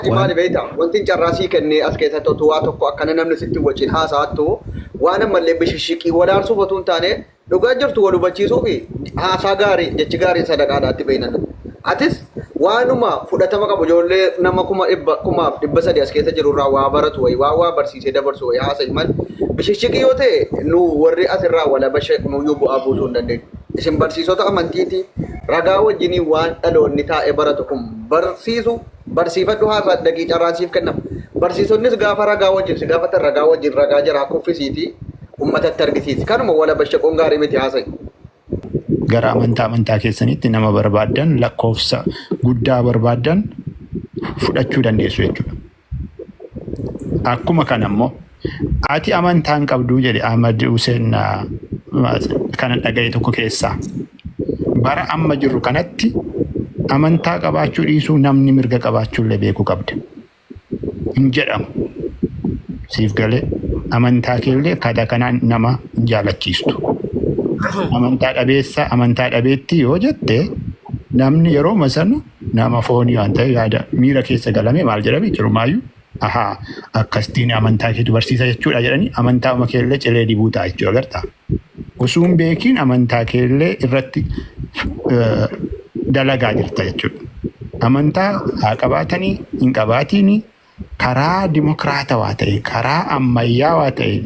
Ati maali beektaa? Wanti carraa sii kennee as keessatti otuu waa tokko akkana namni sitti hin wacin haasa'attu waan ammallee bishishqii walaarsuuf otuu hin taane dhugaa jirtu wal hubachiisuu fi haasaa gaarii jechi gaariin sadaqaadhaatti beekna. Atis waanuma fudhatama qabu ijoollee nama 300,300 as keessa jiru irraa waa baratu wayi waa waa barsiisee dabarsu wayi haasa'i malee bishishqii yoo ta'e nu warri asirraa wal abasheeqnuyyuu bu'aa buusuu hin dandeenyu. Isin barsiisota amantiiti ragaa wajjinii waan dhaloonni taa'ee baratu kun barsiisu barsiifadhu haasaa dhaqii carraan siif kennama. Barsiisonnis gaafa ragaa wajjin si gaafatan ragaa wajjin ragaa jaraa kuffisiiti uummatatti argisiisi. Kanuma wal abashaqoon gaarii miti haasa'i. Gara amantaa amantaa keessanitti nama barbaaddan, lakkoofsa guddaa barbaaddan fudhachuu dandeessu jechuudha. Akkuma kana immoo ati amantaa hin qabduu jedhe Ahmad Hussein kana dhaga'e tokko keessaa. Bara amma jirru kanatti amantaa qabaachuu dhiisuu namni mirga qabaachuu illee beekuu qabda. Hin jedhamu. Siif galee amantaa keellee akkaataa kanaan nama hin jaalachiistu. Amantaa dhabeessa, amantaa dhabeettii yoo jette, namni yeroo sana nama foonii waan ta'e yaada miira keessa galame maal jedhame jirumaayyuu ahaa akkasitiin amantaa keetu barsiisa jechuudha jedhanii amantaa uma keellee cilee dibuu ta'a jechuudha agartaa. Osoo hin beekiin amantaa keellee irratti dalagaa jirta jechuudha. Amantaa haa qabaatanii hin qabaatiini, karaa dimokiraatawaa ta'e, karaa ammayyaawaa ta'e,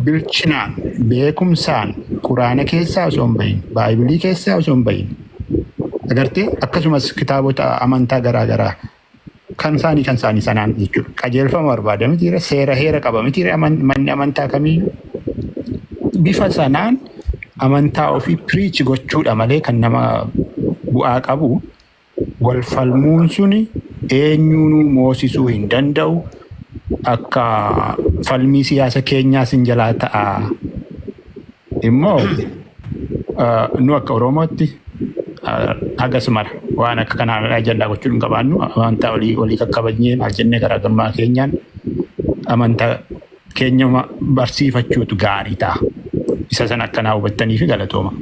bilchinaan, beekumsaan, quraana keessaa osoo hin bahin, baaybilii keessaa osoo hin bahin, agartee, akkasumas kitaabota amantaa garaa garaa kan isaanii sanaan jechuudha. Qajeelfama barbaada mitiire, seera heera qaba mitiire manni amantaa kamiyyuu bifa sanaan amantaa ofii preach gochuudha malee kan nama bu'aa qabu wal falmuun suni eenyuunuu moosisuu hin danda'u. Akka falmii siyaasa keenyaas hin jalaa ta'a. Immoo nu akka Oromootti hagas mara waan akka kanaa jallaa gochuu hin qabaannu. Amantaa walii walii kakkabajnee maal jennee garaagarummaa keenyaan amantaa keenyuma barsiifachuutu gaarii ta'a. Isa sana akkanaa hubattanii fi galatooma.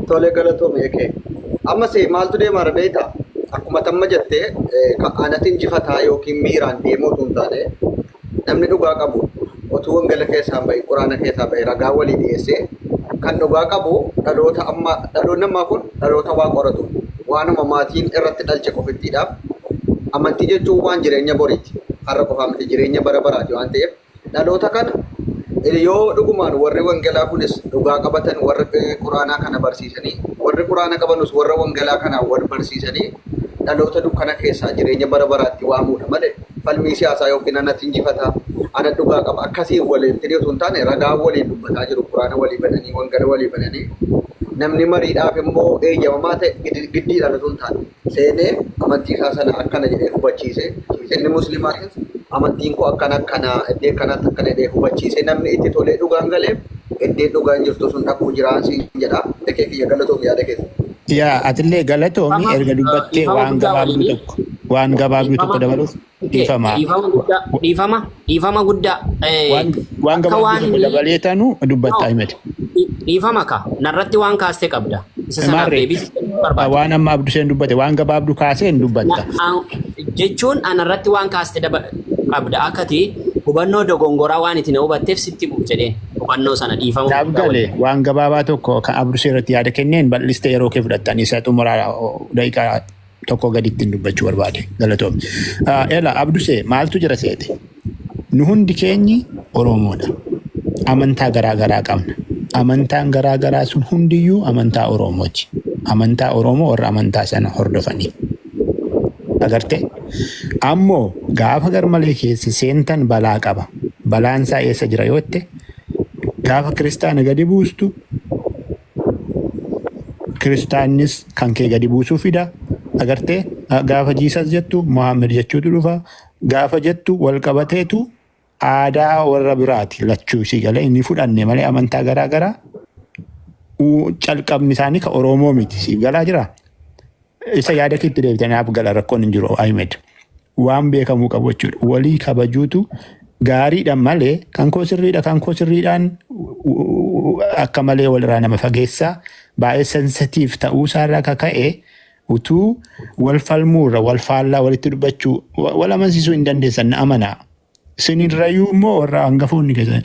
Tole, galatoomi ekee. Ammas maaltu deemaa beektaa? Akkuma tamma jettee anatti injifataa yookiin miiraan deemuu osoo hin taane, namni dhugaa qabu otuu wangala keessaa bahe, quraana keessaa bahe, ragaa walii dhiyeessee kan dhugaa qabu dhaloota amma dhaloonni ammaa kun dhaloota waa qoratu waanuma maatiin irratti dhalche qofittiidhaaf. Amantii jechuun waan jireenya boriiti, har'a qofaa miti, jireenya bara baraati waan ta'eef dhaloota kana yoo dhugumaan warri wangelaa kunis dhugaa qabatan warri quraanaa kana barsiisanii, warri quraana qabanus warra wangelaa kana wal barsiisanii dhaloota dukkana keessaa jireenya bara baraatti waamuudha malee falmii siyaasaa yookiin anatti injifataa, ana dhugaa qaba akkasii waliin fidee osoo hin taane ragaa waliin dubbataa jiru, quraana walii bananii, wangela walii bananii, namni mariidhaaf immoo eeyyamamaa ta'e giddiidhaan osoo hin taane seenee amantii isaa sana akkana jedhee hubachiise, inni muslimaatis amantiin koo akkana akkana iddee kanatti akkana jedhee hubachiise, namni itti tolee dhugaan galeef iddeen dhugaan jirtu sun dhaquu jiraan siin jedha. Ekee kiyya, galatoom yaada keessa. Yaa, atillee galatoomi. Erga dubbattee Dhiifama waan guddaa gabaabduu waliin. tokko, waan gabaabduu tokko dabaluuf dhiifama. Dhiifama guddaa, dhiifama, dhiifama guddaa. Waan Akka gabaabduu waan tokko dabaleetanu dubbatta No. Ahmed. Dhiifama ka narratti waan kaastee qabda. Isa sanaaf Maarree deebii barbaada. waan amma Abduseen dubbate waan gabaabduu kaaseen dubbatta. Jechuun anarratti waan kaaste qabda akkati hubannoo dogongoraa waan itti na hubatteef sitti bu'u jedheen hubannoo sana dhiifama Naaf guddaa gale. waliin. Waan gabaabaa tokko kan Abdusee irratti yaada kenneen bal'iste yeroo kee fudhattan isa xumuraa daqiiqaa tokko gaditti dubbachuu barbaade, galatoomi. Ela Abdusee, maaltu jira seete? Nu hundi keenyi Oromoodha. Amantaa garaa garaa qabna. Amantaan garaa garaa sun hundiyyuu amantaa Oromooti. Amantaa Oromoo warra amantaa sana hordofanii. Agartee? Ammoo gaafa garmalee keessa seentan balaa qaba. Balaan isaa eessa jira yoo jette, gaafa kiristaana gadi buustu kiristaannis kan kee gadi buusuu fida. Agartee, gaafa Jesus jettu Mohaammed jechuutu dhufa. Gaafa jettu wal qabateetu aadaa warra biraati lachuu si galee inni fudhanne malee amantaa garaa garaa calqabni isaanii ka Oromoo miti, siif galaa jira. Isa yaada keetti deebitanii naaf gala, rakkoon hin jiru Ahmed. Waan beekamuu qabu jechuudha. Walii kabajuutu gaariidha malee kan koo sirriidha, kan koo sirriidhaan akka malee walirraa nama fageessaa baay'ee sensitiif ta'uu isaarraa kaka'e. Utuu wal falmuurra wal faallaa walitti dubbachuu wal amansiisuu hin dandeessan na amanaa. Isinirrayyuu immoo warra hangafoonni keessan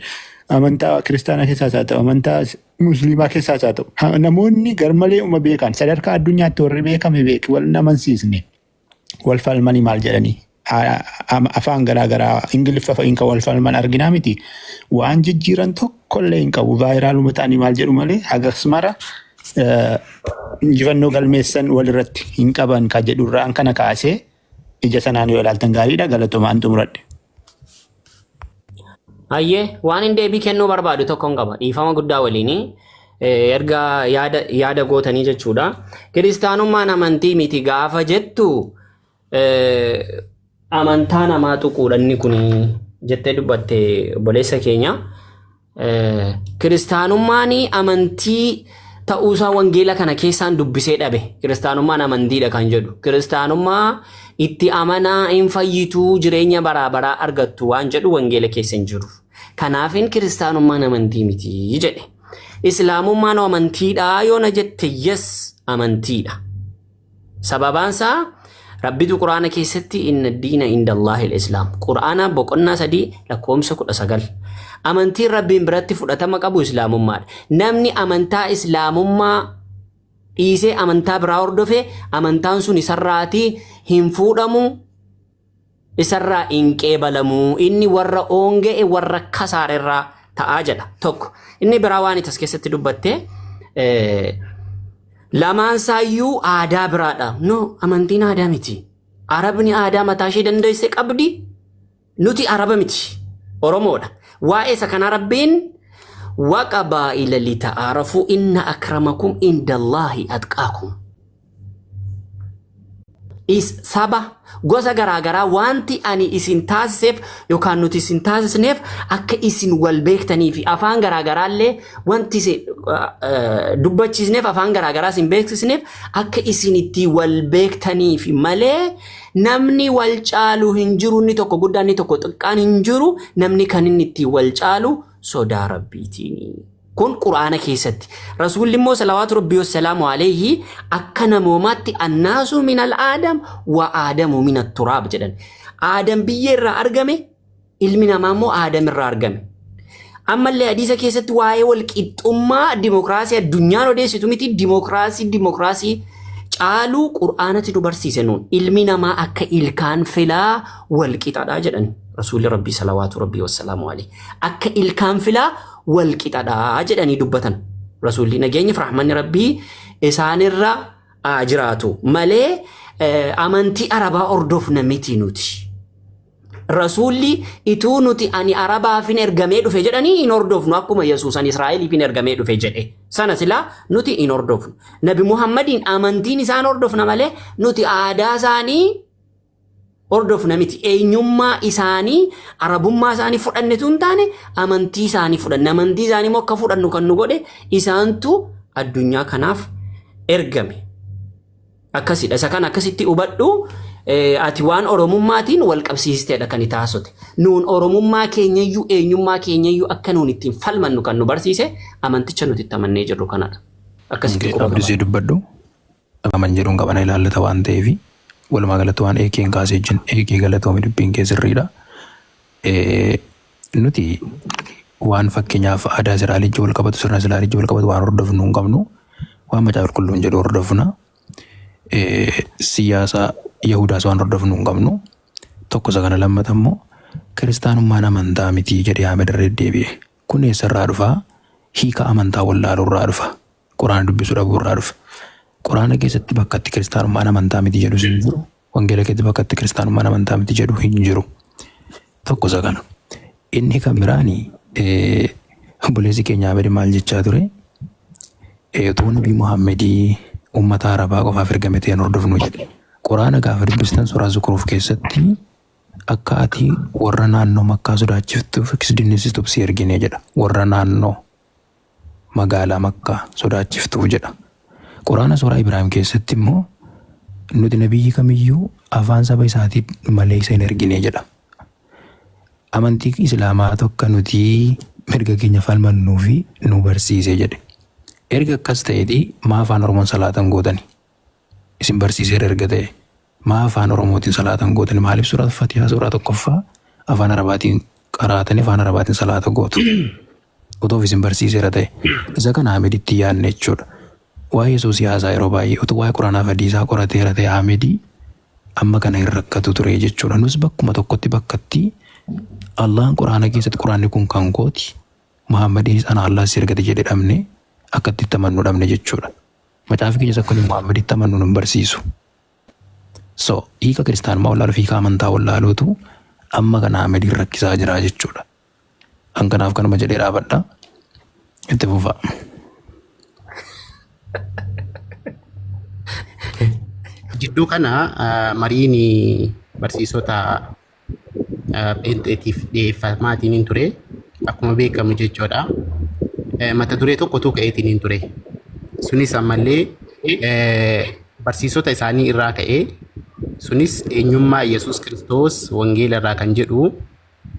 amantaa kiristaanaa keessaas haa ta'u amantaa musliimaa keessaas haa ta'u namoonni garmalee uma beekan sadarkaa addunyaatti warri beekame beeki wal hin amansiisne. Wal falmanii maal jedhanii afaan garaa garaa ingiliffa fa'iin kan wal falman arginaa miti waan jijjiiran tokkollee hin qabu vaayiraaluma ta'anii maal jedhu malee hagas mara injifannoo galmeessan walirratti hin qaban ka jedhurraan kana kaasee ija sanaan yoo ilaaltan gaariidha galatomaan xumuradhe. Hayyee waan hin deebii kennuu barbaadu tokko hin qaba. Dhiifama guddaa waliini. Erga yaada yaada gootanii jechuudha. Kiristaanummaan amantii miti gaafa jettu amantaa namaa tuquudha inni kun jettee dubbatte obboleessa keenya. Kiristaanummaan amantii ta'uusaa wangeela kana keessaan dubbisee dhabe. Kiristaanummaan amantiidha kan jedhu. Kiristaanummaa itti amanaa hin fayyituu jireenya baraa baraa argattu waan jedhu wangeela keessa hin jiru. Kanaafin kiristaanummaan amantii miti jedhe. Islaamummaan amantiidha yoo na jette yes amantiidha. Sababaan isaa Rabbitu Quraana keessatti inna diina inda Allahi islaam. Quraana boqonnaa 3 lakkoomsa 19. Amantiin Rabbiin biratti fudhatama qabu islaamummaadha. Namni amantaa islaamummaa dhiisee amantaa biraa hordofe amantaan sun isarraatii hin fuudhamu isarraa hin qeebalamu inni warra oonga'e warra kasaarerraa ta'aa jedha tokko inni biraa waan itti as keessatti dubbatte lamaan isaayyuu aadaa biraadha no amantiin aadaa miti arabni aadaa mataa ishee dandeesse qabdi nuti araba miti oromoodha waa'ee isa kanaa rabbiin waqabaa'ila lita'aarafuu inna akramakum indallaahi atqaakum Is, saba, gosa garaa garaa wanti ani isin taasiseef yookaan nuti isin taasisneef akka isin wal beektanii fi afaan garaa garaa illee wanti isin dubbachiisneef afaan garaa garaa isin beeksisneef akka isin itti wal beektaniif malee namni wal caalu hin jiru inni tokko guddaa inni tokko xiqqaan hin jiru namni kan inni ittiin wal caalu sodaa rabbiitiini. Kun Qur'aana keessatti. Rasuulli immoo salawaatu rabbii wassalaamu alayhi akka namoomaatti annaasu minal aadam wa aadamu minat turaab jedhan. Aadam biyyee irraa argame, ilmi namaa immoo aadam irraa argame. Ammallee hadiisa keessatti waa'ee wal qixxummaa dimokiraasii addunyaan odeessitu miti dimokiraasii dimokiraasii caaluu Qur'aanatti nu barsiise nuun ilmi namaa akka ilkaan filaa wal qixadha jedhan rasuulli rabbii salawaatu rabbii wassalaamu alayhi akka ilkaan filaa wal qixadha jedhanii dubbatan. Rasuulli nageenyi fi rahmanni rabbii isaanirra haa jiraatu malee amantii arabaa hordofna miti nuti. Rasuulli ituu nuti ani arabaafin ergamee dhufe jedhanii hin hordofnu akkuma Yesuus ani Israa'eliifin ergamee dhufe jedhe. Sana silaa nuti hin hordofnu. Nabi Muhammadiin amantiin isaan hordofna malee nuti aadaa isaanii hordofna miti. Eenyummaa isaanii, arabummaa isaanii fudhannetu hin taane amantii isaanii fudhanne. Amantii isaanii immoo akka fudhannu kan nu godhe isaantu addunyaa kanaaf ergame. Akkasidha. Isa kana akkasitti hubadhu. Ati waan Oromummaatiin wal qabsiisteedha kan itti haasote. Nuun Oromummaa keenyayyuu eenyummaa keenyayyuu akka nuun ittiin falmannu kan nu barsiise amanticha nuti itti amannee jirru kanadha. Akkasitti quba Abdusee qabaadhu. dubbadhu. Aman jedhuun qabana ilaallata waan ta'eef walumaa galatti waan eekeen kaasee jin eekee galatoomi dubbiin kee sirriidha. Nuti waan fakkeenyaaf aadaa Israa'elichi wal qabatu sirna Israa'elichi wal qabatu waan hordofnu hin qabnu waan macaafa qulqulluun jedhu hordofna. Siyaasa Yahudaas waan hordofnu hin qabnu. Tokko isa kana lammata immoo kiristaanummaan amantaa miti jedhee Ahmed irra deddeebi'e. Kun eessarraa dhufaa? Hiika amantaa wallaaluurraa dhufa. Quraana dubbisuu dhabuu irraa dhufa. Quraana keessatti bakka itti kiristaanummaan amantaa miti jedhus hin jiru. Wangeela keessatti bakka itti kiristaanummaan amantaa miti jedhu hin jiru. Tokko isa kana. Inni kan biraani obboleessi keenya Ahmed maal jechaa ture? Utuu Nabii Muhammedii uummata Arabaa qofaaf ergame ta'e hin hordofnu jedhe. Quraana gaafa dubbistan suuraa Zukruuf keessatti akka ati warra naannoo Makkaa sodaachiftuuf dinnisituuf si ergine jedha. Warra naannoo magaalaa Makkaa sodaachiftuuf jedha. Quraana suuraa Ibraahim keessatti immoo nuti nabiyyi kamiyyuu afaan saba isaatii malee isa hin ergine jedha. Amantii Islaamaa tokko nuti mirga keenya falmannuu fi nu barsiise jedhe. Erga akkas ta'eeti maa afaan Oromoon salaatan gootani? Isin barsiiseera erga ta'e maa afaan Oromootiin salaatan gootan? Maaliif suuraa Fatihaa suuraa tokkoffaa afaan Arabaatiin qaraatanii afaan Arabaatiin salaata gootu? Otoo isin barsiiseera ta'e isa kana Ahmeditti yaadne jechuudha. Waa'ee Yesuusii haasaa yeroo baay'ee utuu waa'ee Quraanaa fi Hadiisaa qorateera ta'e Ahmedii amma kana hin rakkatu ture jechuudha. Nus bakkuma tokkotti bakkatti Allahan Quraana keessatti Quraanni kun kan kooti Muhammadiinis ana Allah si ergate jedhe dhabne akka itti amannu dhabne jechuudha. Macaafi keenyas akka nuyi Muhammaditti amannu nun barsiisu. So hiika kiristaanummaa wallaaluu fi hiika amantaa wallaaluutu amma kana Ahmediin rakkisaa jira jechuudha. An kanaaf kanuma jedhee dhaabadha. Itti fufaa. Jidduu kana mariin barsiisota pheenxeetiif dhiyeeffamaatiin hin ture. Akkuma beekamu jechuudha. Mata duree tokkotu ka'eetiin hin ture. Sunis ammallee barsiisota isaanii irraa ka'ee sunis eenyummaa Yesuus Kiristoos wangeela irraa kan jedhu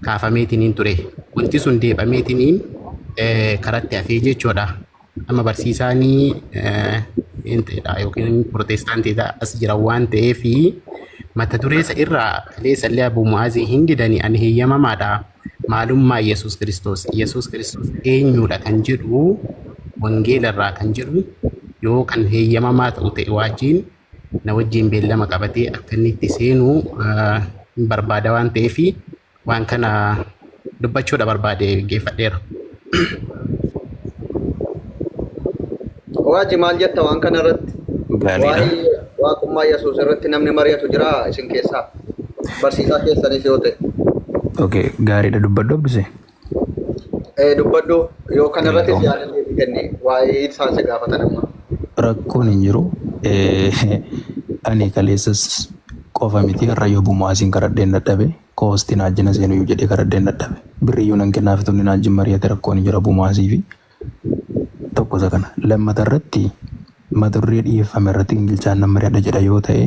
kaafameetiniin ture. Wanti sun deebameetiniin karatti hafee jechuudha. Amma barsiisaanii pheenxeedha yookiin pirootestaantiidha as jiran waan ta'eef mata duree isa irraa kaleessa illee Abu Mu'aazii hin didanii ani heeyyamamaadha. Maalummaa Yesuus Kiristoos Yesuus Kiristoos eenyudha kan jedhu wangeela irraa kan jedhu yoo kan heeyyamamaa ta'u ta'e wajjin na wajjin beellama qabatee akka inni itti seenu hin barbaada waan ta'eef waan kana dubbachuudha barbaade geeffadheera. Waaji maal jetta waan kana irratti? Gaariidha. Waa'ee waaqummaa Yesuus irratti namni mari'atu jira isin keessaa? Barsiisaa keessanis yoo ta'e. Okay, gaariidha dubbadhu Abduse. Dubbadhu yoo kana irrattis Galatoomi. yaada deebii kenne waa'ee isaan si gaafatan amma. Rakkoon hin jiru. Ani kaleessas qofa miti har'a yoo bumaasiin karadheen dadhabe koosti naajjina seenuyyuu jedhee karadheen dadhabe. Birriyyuu nan kennaaf tunni naajjin mari'ate rakkoon hin jiru bumaasii fi tokko isa kana. Lammata irratti mata duree dhiyeeffame irratti gingilchaan nan mari'adha jedha yoo ta'e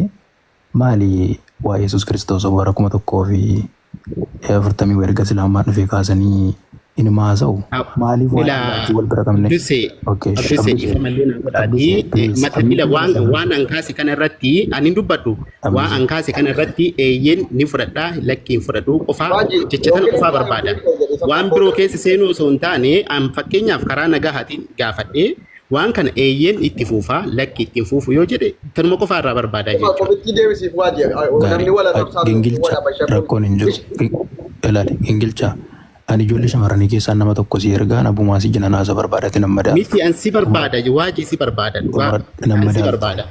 maali waa Yesuus Kiristoos bara 1040 erga Islaamaan dhufee kaasanii inuma haasa'u? Maaliif waa'ee Ila Allahatti wal bira qabne? Abduse Okay, Abduse Abduse, dhiifama illee naa Abduse, godhaati. please, Mata ila Abduse, waan waan an kaase kana irratti ani hin dubbadhu. Waan Abduse. an kaase kana irratti eeyyeen ni fudhadha lakki hin fudhadhu qofaa Waaji jecha tana yookiin qofaa immoo barbaada. hin jedhe isa Waan tokko biroo keessa seenuu osoo hin taane an fakkeenyaaf karaa nagahaatiin gaafadhee waan kana eeyyeen itti fuufaa lakki itti hin fuufu yoo jedhe tanuma qofaa irraa barbaada jechuudha. Qofitti deebisiif waaji Gaarii. namni wal arrabsaa ture wal Gingilcha abashakuun. rakkoon hin jiru. Ilaali, gingilcha. Ani ijoollee shamarranii keessaa nama tokko si ergaa nabumaa si jina naasa barbaadate nan madaala. Miti an si barbaada waaji si barbaada dhugaa Xumura nan an si madaalta. barbaada.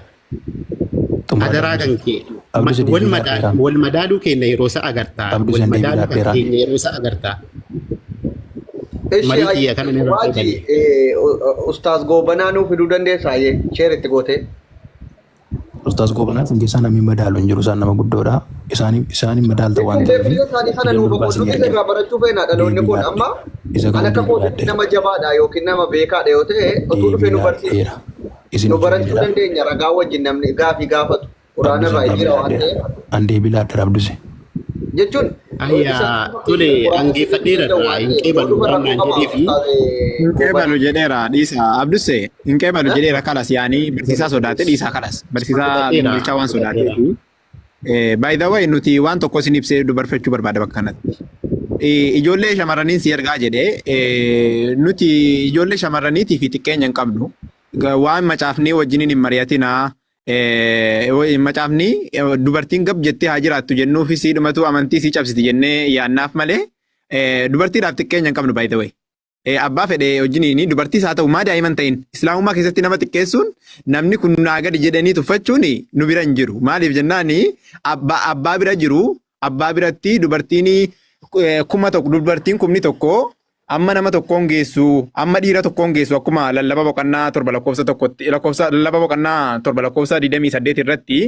Xumura Adaraa Abduse. kan kee Abduse wal deebii madaal laadheeraa. wal madaaluu keenya yeroo isa agartaa Abduse wal deebii madaaluu kan laadheeraa. keenya yeroo isa agartaa Ishi marii kiyya kana irra waaji eegalle. ustaaz goobanaa nuu fiduu dandeessaa yee sheer itti gootee. Ustaaz Goobanaa kun keessaa namni madaalu hin jiru isaan nama guddoodha. Isaan isaan hin madaalta waan Jechuun ta'eef beekumsa isaanii kana ijoollee nuuf durbaa isin nuti ergan. irraa barachuu feena dhaloonni Deebii kun laadhe. amma Isa an kana akka deebii kootitti laadheera. nama jabaadha yookiin nama beekaadha yoo ta'e utuu dhufee Deebii nu barsiisa. laadheera. Isin Nu barachuu ijoolleedha. dandeenya ragaa wajjin namni gaafii gaafatu quraana Abduse irraa deebii jira waan laadheera. ta'eef An deebii laadheera Abduse. jechuun Ayyaa tole angeeffadheera irraa hin qeebalu waan naan jedhee fi Hin qeebalu jedheera dhiisa Abduse hin qeebalu jedheera kalas yaanii barsiisaa sodaate dhiisaa kalas barsiisaa fudhadheera gingilchaa waan fudhadheera. sodaateefi. By the way nuti waan tokko isin ibsee dubarfachuu barbaada bakka kanatti. Ijoollee shamarraniin si ergaa jedhee nuti ijoollee shamarraniitii fi xiqqeenya hin qabnu. Waan macaafnee wajjiniin hin mari'atinaa. Macaafni dubartiin gab jettee haa jiraattu jennuufi sii dhumatu amantii sii cabsiti jennee yaannaaf malee dubartiidhaaf xiqqeenya hin qabnu by the way. Abbaa fedhe wajjiniin dubartiis haa ta'u maa daa'iman ta'in islaamummaa keessatti nama xiqqeessuun namni kun naa gadi jedhanii tuffachuun nu bira hin jiru. Maaliif jennaan abbaa bira jiru abbaa biratti dubartiin 1000 dubartiin 10,000 amma nama tokkoon geessu amma dhiira tokkoon geessu akkuma lallaba boqonnaa 7 lakkoofsa tokkotti lakkoofsa lallaba boqonnaa 7 lakkoofsa 28 irratti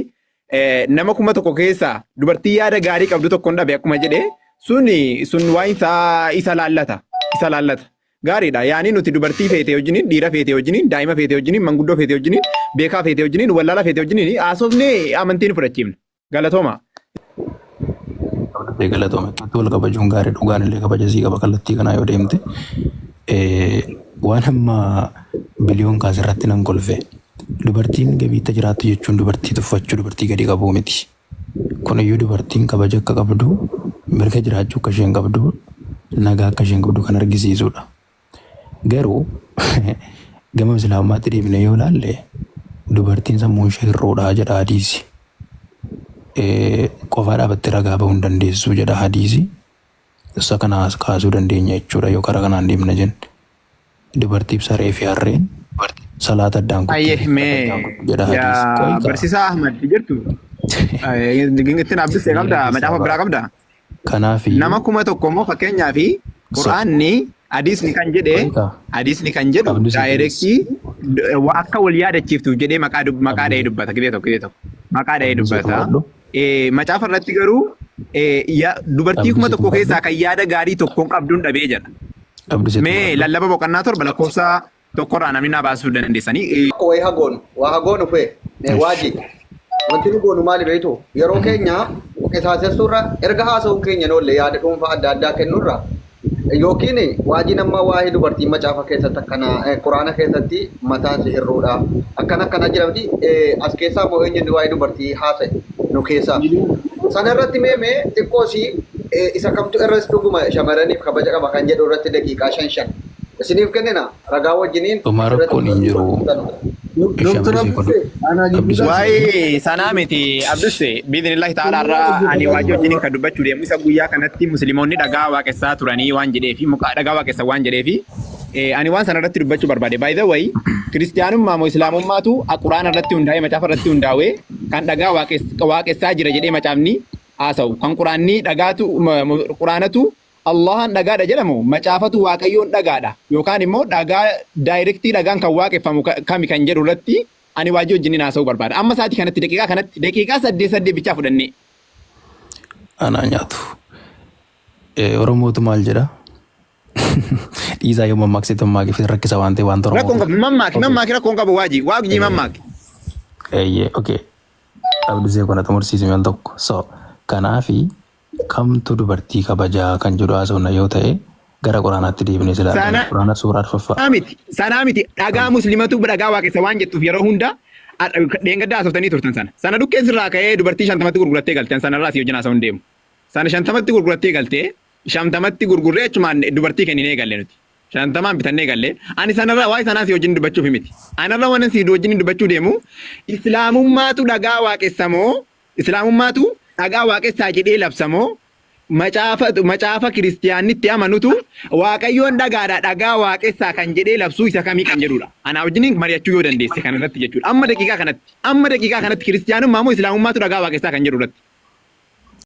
nama 1000 keessaa dubartii yaada gaarii qabdu tokkoon dhabe akkuma jedhe suni sun waan isaa isa laallata isa laallata. Gaariidha. Yaani nuti dubartii feete wajjiniin, dhiira feete wajjiniin, daa'ima feete wajjiniin, manguddoo feete wajjiniin, beekaa feete wajjiniin, wallaala feete wajjiniin haasofnee amantii ni fudhachiifna. Galatooma. Abdusee galatoome akkatti wal kabajuun gaarii dhugaan illee kabaja sii qaba kallattii kanaa yoo deemte. Waan amma biliyoon kaase irratti nan kolfe. Dubartiin gabiitta jiraattu jechuun dubartii tuffachuu, dubartii gadi qabuu miti. Kuniyyuu dubartiin kabaja akka qabdu, mirga jiraachuu akka isheen qabdu, nagaa akka isheen qabdu kan argisiisudha. Garuu gama Islaamummaatti deebine yoo ilaalle, dubartiin sammuun ishee hir'uudha jedha hadiisi. Qofaa dhaabattee ragaa bahuu hin dandeessu jedha hadiisi. Isa kana kaasuu dandeenya jechuudha yoo karaa kanaan deemna jenne. Dubartiif saree fi harreen salaata addaan kutti Ayyee mee jedha hadiisi. Yaa Qoyi kaa. barsiisaa Ahmad jirtu. Ittiin abdissee Miira qabda keessaa macaafa biraa ba'a. qabda. Kanaaf Nama iyyuu 1000 immoo fakkeenyaa fi so Qur'aanni hadiisni kan jedhe qoyi kaa. hadiisni kan jedhu Abdusee please. daayirektii akka wal yaadachiiftuuf jedhee maqaa maqaa dhahee Abdusee dubbata gidee tokko gidee tokko maqaa dhahee Abdusee dubbata. xumuradhu. Macaafa irratti garuu dubartii kuma Abdusee tokko xumuradhu. keessaa kan yaada gaarii tokkoon qabduun dhabee jedha. Abdusee Mee xumuradhu. Lallaba boqonnaa 7 lakkoofsa tokkorraa namni naa baasuu dandeessanii. Akka wayii hagoonu waa hagoonu fee Ish. waaji wanti nu goonu maali beektu? Yeroo keenya qisaasessuurra, erga haasa'uun keenya noolle yaada dhuunfaa adda addaa kennuurra, yookiin waajiin amma waa'ee dubartii macaafa keessatti akkana, quraana keessatti mataan si hirruudha akkana akkana jedhamti. As keessaa immoo eenyuun waa'ee dubartii haasa'e nu keessaa sana irratti mee mee xiqqoo si isa kamtu irras dhuguma shamarraniif kabaja qaba kan jedhu irratti daqiiqaa shan shan isiniif kennina, ragaa wajjiniin Dhumaa asirratti rakkoon hin jiru. Ishi Dooktar Abdusee kun Abdusee, ana Abdusee jidduudhaan Waa'ee sanaa miti Abdusse, biidhinillahi ta'ala irraa ani waajjii wajjiniin kan dubbachuu deemu isa guyyaa kanatti musliimoonni dhagaa waaqessaa turanii waan jedheefi muka dhagaa waaqessan waan jedheefi ani waan sana irratti dubbachuu barbaade. By the way, kiristiyaanummaa moo islaamummaatu quraana irratti hundaa'ee, macaafa irratti hundaa'ee kan dhagaa waaqessaa jira jedhee macaafni haasa'u? Kan quraanni dhagaatu quraanatu Allahan dhagaadha jedhamu, macaafatu waaqayyoon dhagaadha yookaan immoo dhagaa daayirektii dhagaan kan waaqeffamu kami kan jedhu irratti ani waajjii wajjiniin haasa'uu barbaada. Amma sa'aatii kanatti, daqiiqaa kanatti, daqiiqaa saddeet saddeet bichaa fudhannee. Anaa nyaatu. Oromootu maal jedha? Dhiisaa, yoo mammaakse mammaakif rakkisa waan ta'e wanta Rakkoon Oromoo. qabu, mammaaki mammaaki, rakkoon qabu, waajii waajjii mammaaki. Eeyyee, okay. Abdusee kana xumursiisi al tokko. So kanaafi kamtu dubartii kabajaa kan jedhu haasofna yoo ta'e, gara quraanaatti deebinee silaa Sana quraana suuraa arfaffaa. miti, sanaa miti, dhagaa muslimatu dhagaa waaqessa waan jettuuf yeroo hunda dheengaddaa haasoftanii turtan sana. Sana dhukkeen sirraa ka'ee dubartii 50tti gurgurattee galteen sanarraa si wajjin haasa'uun deemu. Sana 50tti gurgurattee galtee, 50tti gurgurree achumaan dubartii kenninee galle nuti. 50n bitannee galle. Ani sanarraa waa'ee sanaa si wajjin dubbachuuf miti. Anarra waan si wajjin dubbachuu deemu, islaamummaatu dhagaa waaqessamoo, islaamummaatu dhagaa waaqessaa jedhee labsamoo, macaafa kiristiyaannitti amanutu waaqayyoon dhagaadha, dhagaa waaqessaa kan jedhee labsuu isa kamii kan jedhudha. Anaa wajjin mari'achuu yoo dandeesse kana irratti jechuudha. Amma daqiiqaa kanatti kiristiyaanummaa moo islaamummaatu dhagaa waaqessaa kan jedhu irratti.